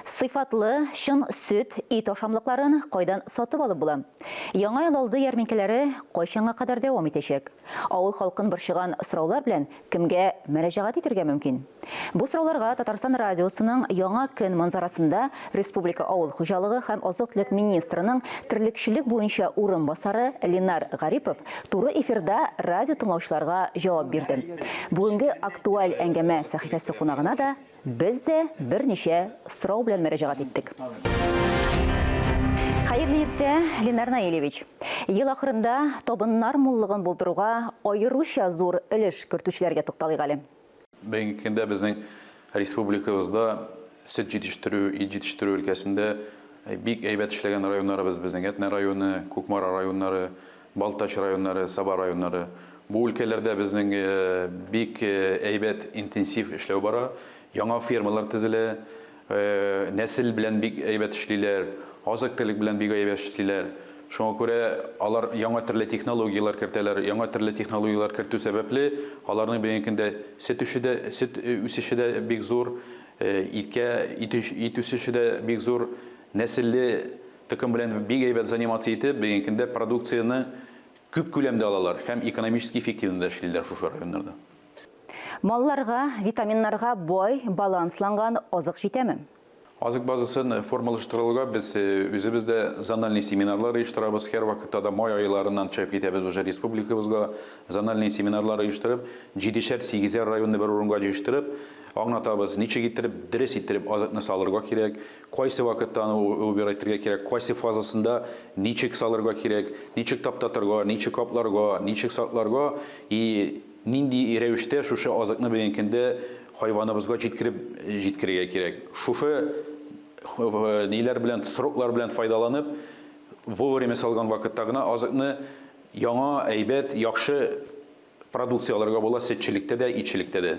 Сыйфатлы, чын сөт, ит ашамлыкларын кайдан сатып алып була? Яңа ел алды ярминкәләре кайчанга кадәр дәвам итәчәк? Авыл халкын борчыган сораулар белән кемгә мөрәҗәгать итәргә мөмкин? Бу сорауларга Татарстан радиосының Яңа көн манзарасында республика авыл хуҗалыгы һәм азык-төлек министрының терлекчелек буенча урынбасары Ленар Гарипов туры эфирда радио тыңлаучыларга җавап бирде. Бүгенге актуаль әңгәмә сәхифәсе кунагына да Без дә берничә сорау белән мөрәҗәгать иттек. Хәерле иртә, Ленар Наилевич. Ел ахырында табыннар муллыгын булдыруга аеруча зур өлеш кертүчеләргә тукталыйк әле. Бүгенге көндә безнең республикабызда сөт җитештерү, ит җитештерү өлкәсендә бик әйбәт эшләгән районнарыбыз безнең Әтнә районы, Кукмара районнары, Балтач районнары, Саба районнары. Бу өлкәләрдә безнең бик әйбәт интенсив эшләү бара. Яңа фермалар төзелә, нәсел белән бик әйбәт эшлиләр, азык-төлек белән бик әйбәт эшлиләр. Шуңа күрә алар яңа төрле технологияләр кертәләр. Яңа төрле технологияләр кертү сәбәпле, аларның бүгенге көндә сөт үше дә, сөт үсеше дә бик зур, иткә, ит үсеше дә бик зур. Нәселле Токым белән бик әйбәт заниматься итеп, бүгенге көндә продукцияне күп күләмдә алалар һәм экономически эффективно да эшлиләр шушы районнарда. Малларга витаминнарга бай, балансланган азык җитәме? Азык базасын формалаштырылуга без үзебез дә зональный семинарлар оештырабыз. Һәрвакытта да май айларыннан чыгып китәбез уже республикабызга. Зональный семинарлар оештырып, җидешәр-сигезәр районны бер урынга җыештырып, аңлатабыз, ничек иттереп, дөрес иттереп азыкны салырга кирәк, Кайсы вакытта аны убирать итәргә кирәк, кайсы фазасында ничек салырга кирәк, ничек таптатырга, ничек капларга, ничек сакларга и нинди рәвештә шушы азыкны бүгенге көндә хайваныбызга җиткереп җиткерергә кирәк. Шушы ниләр белән, сроклар белән файдаланып, вовремя салган вакытта гына азыкны яңа, әйбәт, яхшы продукция алырга була сөтчелектә дә, итчелектә дә.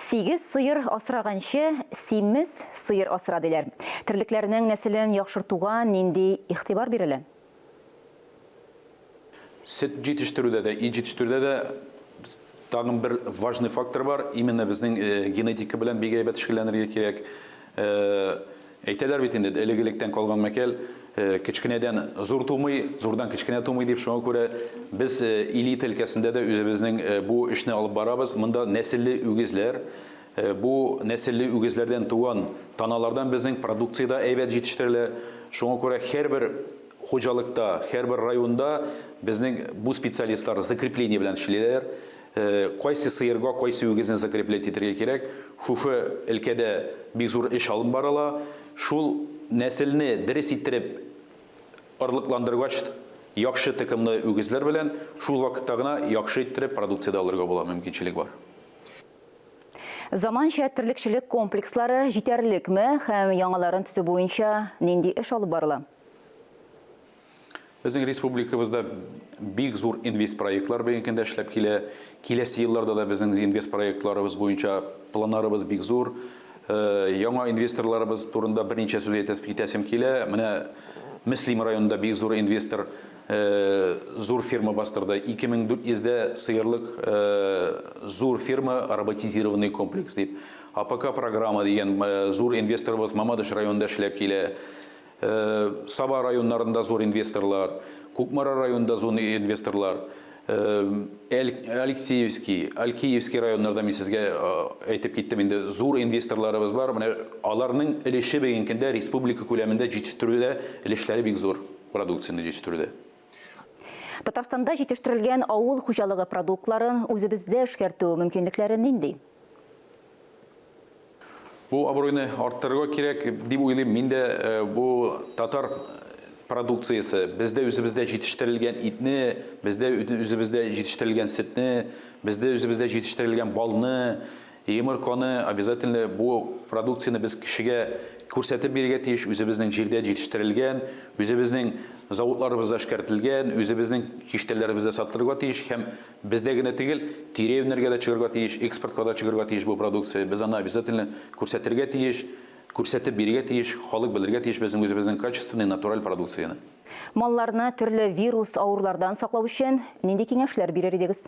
Сигез сыер асраганчы, симез сыер асра, диләр. Терлекләрнең нәселен яхшыртуга нинди игътибар бирелә? Сөт җитештерүдә дә, ит җитештерүдә дә тагын бер важный фактор бар, именно безнең генетика белән бик әйбәт шөгыльләнергә кирәк. Әйтәләр бит инде, элек-электән калган мәкаль, кечкенәдән зур тумый, зурдан кечкенә тумый дип, шуңа күрә без элита өлкәсендә дә үзебезнең бу эшне алып барабыз. Монда нәселле үгезләр, бу нәселле үгезләрдән туган таналардан безнең продукция дә әйбәт җитештерелә. Шуңа күрә һәрбер хуҗалыкта, һәрбер районда безнең бу специалистлар закрепление белән эшлиләр. Кайсы сыерга кайсы үгезне закреплять итәргә кирәк, шушы өлкәдә бик зур эш алып барыла. Шул нәселне дөрес иттереп орлыкландыргач, яхшы токымлы үгезләр белән, шул вакытта гына яхшы иттереп продукция дә алырга була, мөмкинчелек бар. Заманча терлекчелек комплекслары җитәрлекме һәм яңаларын төзү буенча нинди эш алып барыла? Безнең республикабызда бик зур инвестпроектлар бүгенге көндә эшләп килә. Киләсе елларда да безнең инвестпроектларыбыз буенча планнарыбыз бик зур. Яңа инвесторларыбыз турында берничә сүз әйтәсем китәсем килә. Менә Мөслим районында бик зур инвестор зур ферма бастырды. 2400 дә сыерлык зур ферма, роботизированный комплекс дип. АПК программа дигән зур инвесторыбыз Мамадыш районында эшләп килә. Саба районнарында зур инвесторлар, Кукмара районында зур инвесторлар, Алексеевский, Алькеевский районнарда мин сезгә әйтеп киттем инде, зур инвесторларыбыз бар. Менә аларның өлеше бүгенге көндә республика күләмендә җитештерүдә өлешләре бик зур продукцияне җитештерүдә. Татарстанда җитештерелгән авыл хуҗалыгы продуктларын үзебездә эшкәртү мөмкинлекләре нинди? Бу абруйны арттырырга кирәк дип уйлыйм. Мин дә э, бу татар продукциясе, бездә үзебездә җитештерелгән итне, бездә үзебездә җитештерелгән сөтне, бездә үзебездә җитештерелгән балны, йомырканы обязательно бу продукцияне без кешегә күрсәтеп бирергә тиеш, үзебезнең җирдә җитештерелгән, үзебезнең заводларыбызда эшкәртелгән, үзебезнең киштәләребездә сатылырга тиеш һәм Бездә генә түгел, тирә-юньнәргә дә чыгарга тиеш, экспортка да чыгарга тиеш бу продукция. Без аны обязательно күрсәтергә тиеш, күрсәтеп бирергә тиеш, халык белергә тиеш безнең үзебезнең качественный, натураль продукцияне. Малларны төрле вирус авырулардан саклау өчен нинди киңәшләр бирер идегез?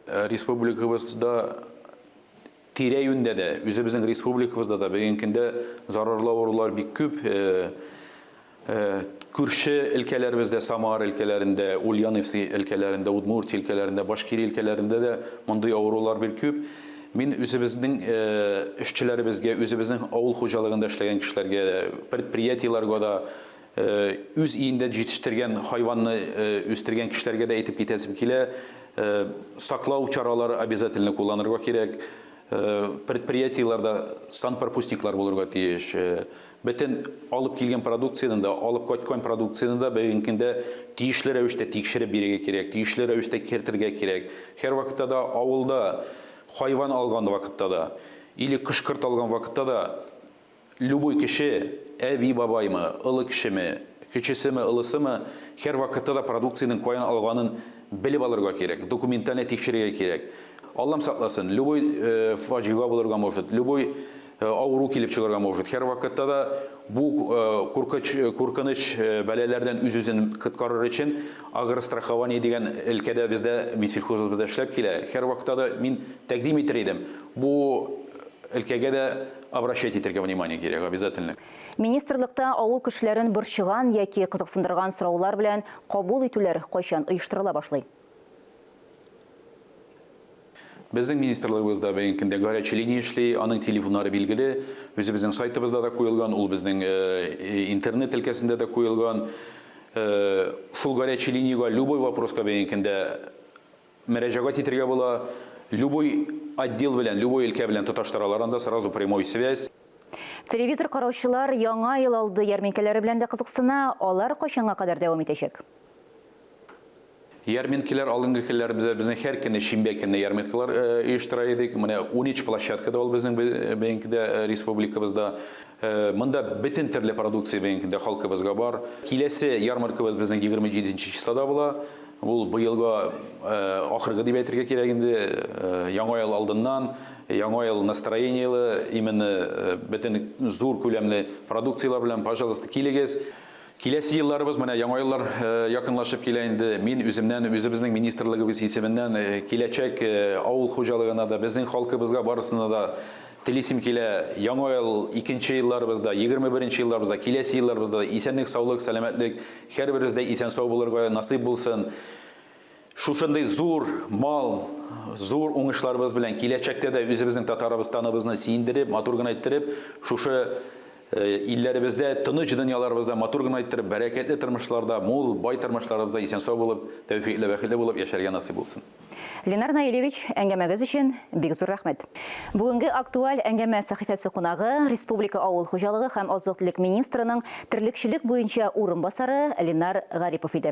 Республикабызда. тирә-юньдә дә, үзебезнең республикабызда да бүгенге көндә зарарлы авырулар бик күп. Күрше өлкәләребездә, Самара өлкәләрендә, Ульяновский өлкәләрендә, Удмуртия өлкәләрендә, Башкирия өлкәләрендә дә мондый авырулар бик күп. Мин үзебезнең эшчеләребезгә, үзебезнең авыл хуҗалыгында эшләгән кешеләргә дә, предприятиеләргә дә, үз өендә җитештергән хайванны үстергән кешеләргә дә әйтеп китәсем килә, саклау чаралары обязательно кулланырга кирәк. Предприятиеләрдә санпропускниклар булырга тиеш. Бөтен алып килгән продукцияне дә, алып кайткан продукцияне дә бүгенге көндә тиешле рәвештә тикшереп бирергә кирәк, тиешле рәвештә кертергә кирәк. Һәрвакытта да авылда хайван алган вакытта да, или кош-корт алган вакытта да любой кеше, әби-бабаймы, олы кешеме, кечесеме, олысымы, һәрвакытта да продукциянең каян алганын белеп алырга кирәк, документально тикшерергә кирәк. Аллам сакласын, любой фаҗига булырга может, любой авыру килеп чыгарга может. Һәрвакытта да бу куркыч, куркыныч бәлаләрдән үз-үзен коткарыр өчен агрострахование дигән өлкәдә бездә Минсельхозыбызда эшләп килә. Һәрвакытта да мин тәкъдим итер идем, бу өлкәгә дә обращать итәргә внимание кирәк обязательно. Министрлыкта авыл кешеләрен борчыган яки кызыксындырган сораулар белән кабул итүләр кайчан оештырыла башлый? Безнең министрлыгыбызда бүгенге көндә горячая линия эшли, аның телефоннары билгеле, үзебезнең сайтыбызда да куелган, ул безнең интернет өлкәсендә дә куелган. Шул горячая линиягә любой вопроска бүгенге көндә мөрәҗәгать итәргә була. Любой отдел белән, любой өлкә белән тоташтыралар анда, сразу прямой связь. Телевизор караучылар Яңа ел алды ярминкәләре белән дә кызыксына, алар кайчанга кадәр дәвам итәчәк? Ярминкәләр алдынгы көннәребездә безнең һәр көнне шимбә көнне ярминкәләр оештыра идек. Менә 13 площадкада ул безнең бүгенге республикабызда. Монда бөтен төрле продукция бүгенге көндә халкыбызга бар. Киләсе ярмаркабыз безнең 27 нче числода була. Ул быелга ахыргы дип әйтергә кирәк инде. Яңа ел алдыннан, яңа ел настроениеле, именно бөтен зур күләмле продукцияләр белән, пожалуйста, килегез. Киләсе елларыбыз, менә яңа еллар якынлашып килә инде. Мин үземнән, үзебезнең министрлыгыбыз исеменнән киләчәк авыл хуҗалыгына да, безнең халкыбызга барысына да телисем килә. Яңа ел, икенче елларыбызда, 21 елларыбызда, киләсе елларыбызда да исәнлек, саулык, сәламәтлек, һәрберебездә исән-сау булырга насыйп булсын. Шушындый зур мал, зур уңышларыбыз белән киләчәктә дә үзебезнең Татарыбызстаныбызны сөендереп, матур гына иттереп, шушы илләребездә, тыныч дөньяларыбызда матур гына иттереп, бәрәкәтле тормышларда, мул, бай тормышларыбызда исән-сау булып, тәүфыйклы, бәхетле булып яшәргә насыйп булсын. Ленар Наилевич, әңгәмәгез өчен бик зур рәхмәт. Бүгенге актуаль әңгәмә сәхифәсе кунагы, республика авыл хуҗалыгы һәм азык-төлек министрының терлекчелек буенча урынбасары Ленар Гарипов иде.